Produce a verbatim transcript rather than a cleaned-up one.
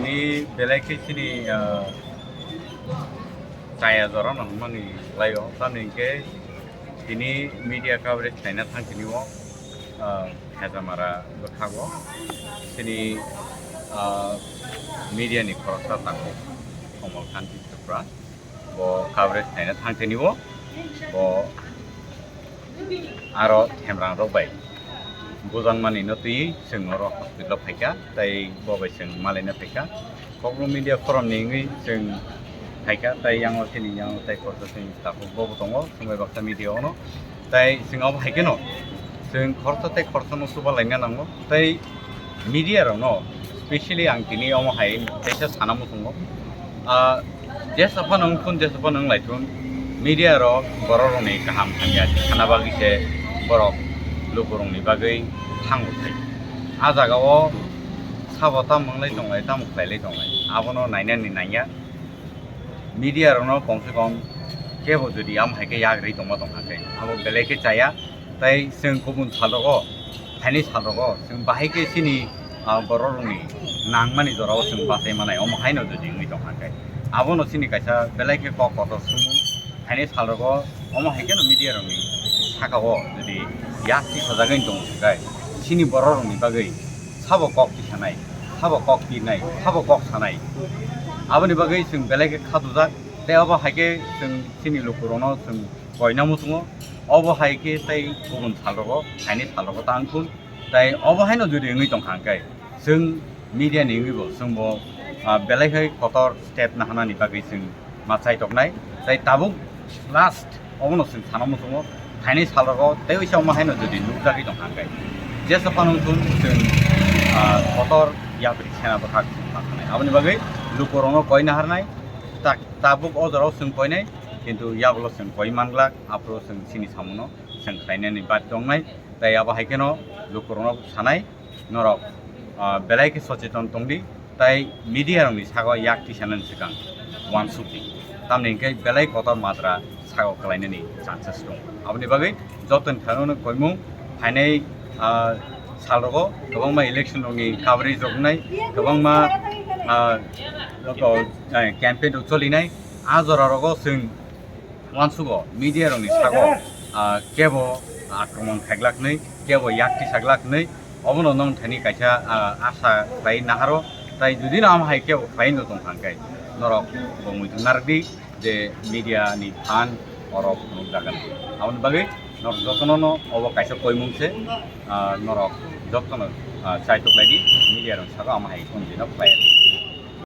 Belai khe chini, ah, chaya jora no hwnmani lai o, tamni hwnkhe tini media coverage khlaina thang tini o, ah, Hejamara bwkhago chini, ah, media ni khoroksa tabuk Komal Kanti Tripura. Bo coverage khlaina thang tini o, bo aro themrang rok bai bujang mani no twi chwng oro hospital o phaikha, tei bo bai chwng malaina phaikha. Kokno media forum ni wngwi chwng phaikha, tei yang o chini yang o tei kotor chini tabuk bo bo tongo, chwng bai baksa media o no. Tei chwng abo hai kheno chwng khoroksa tei khoroksa no chuba laina nango. Tei media rok no specially ang tini omo hai teisa sana muchungo. Ah, jesa phano wngthun, jesa phano wng laithun, media rok borok rokni kaham hamya sana bagwi se borok lukurokni bagwi thango thai. A jaga o sabo tamo wng lai tong lai, tamo khlai lai tong lai, abono nainani nangya. Media rokno kom se kom kebo jodi amo hai khe yak rwi tongma tong kha khe, abo belai khe chaya. Tei chwng kubun sal rogo, phaini sal rogo chwng bahai khe chini, ah, borok rokni nangmani jora o chwng bachai manai, omo haino jodi wngwi tong kha khe, abono chini kaisa belai khe kok kotor sumung. Phaini sal rogo omo hai kheno media rokni saka o jodi yak tisajagwi tong khe, chini borok rokni bagwi sabo kok tisanai, sabo kok pirnai, sabo kok sanai. Aboni bagwi chwng belai khe khatujak, tei obo hai khe chwng chini lukurokno chwng koina muchungo. Obo hai khe tei kubun sal rogo, phaini sal rogo ta wngthun. Tei obo haino jodi wngwi tong kha hwnkhe, chwng media ni wngwi bo chwng bo, ah, belai khe kotor step naharnani bagwi chwng ma chai toknai. Tei tabuk last obono chwng sana muchungo, phaini sal rogo tei oisa omo haino jodi nukjagwi tong kha hwnkhe, jesa phano wngthun chwng, ah, kotor yapri sena bwkhak chwng ma thanai. Aboni bagwi lukurokno koi naharnai, ta-, tabuk o jorao chwng koinai, kintu yagulo chwng koi manglak, aphuru chwng chini samungo chwng khlainani bad tongnai. Tei abo hai kheno lukurokno sanai, norok, ah, belai khe socheton tongdi, tei media rokni sago yak tisanani swkang uansukdi, tamni hwnkhe belai kotor majra sago kwlainani chances tongo. Aboni bagwi jotoni thani koimung phainai, ah, sal rogo kwbangma election rokni coverage rok wngnai, kwbangma, ah, campaign rok cholinai. A jora rogo chwng uansugo media rokni sago, ah, kebo akromon khaiglak nwi, kebo yak tisaglak nwi, obono nong thani kaisa, ah, asa khlai naharo. Tai jodi no amo hai kebo khlai no tong kha hwnkhe, norok bo muitu narwkdi je media ni phan oro phunuk jagan. Aboni bagwi norok jotono no obo kaisa koimung se, ah, norok jotono, ah, chai toklaidi media rok sago amo hai phone dino khlai.